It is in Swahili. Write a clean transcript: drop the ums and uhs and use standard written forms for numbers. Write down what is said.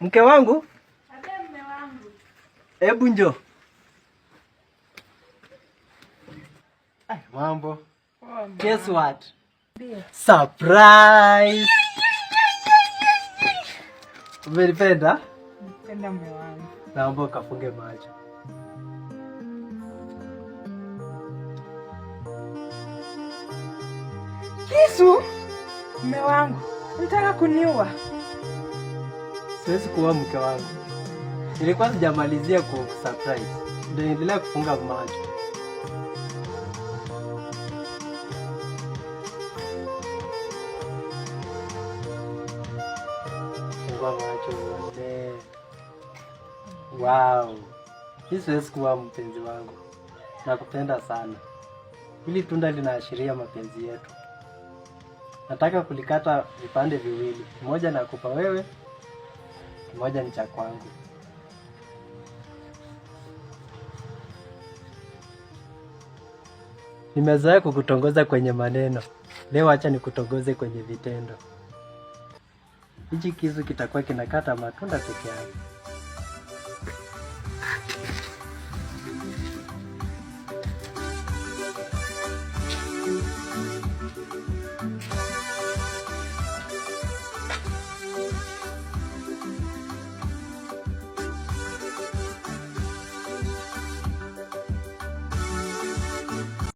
Mke wangu, hebu njoo. Mambo. Guess what? Surprise! Umenipenda? Napenda mume wangu. Naomba ukafunge macho. Kisu! Mume wangu, unataka kuniua? Siwezi kuwa mke wangu. Nilikuwa sijamalizia ku surprise. Ndio endelea kufunga macho. Fungua macho uone. Wow. Hii siwezi kuwa mpenzi wangu. Nakupenda sana. Hili tunda linaashiria mapenzi yetu. Nataka kulikata vipande viwili. Kimoja nakupa wewe, kimoja ni cha kwangu. Nimezoea kukutongoza kwenye maneno. Leo acha nikutongoze kwenye vitendo. Hichi kisu kitakuwa kinakata matunda peke yake.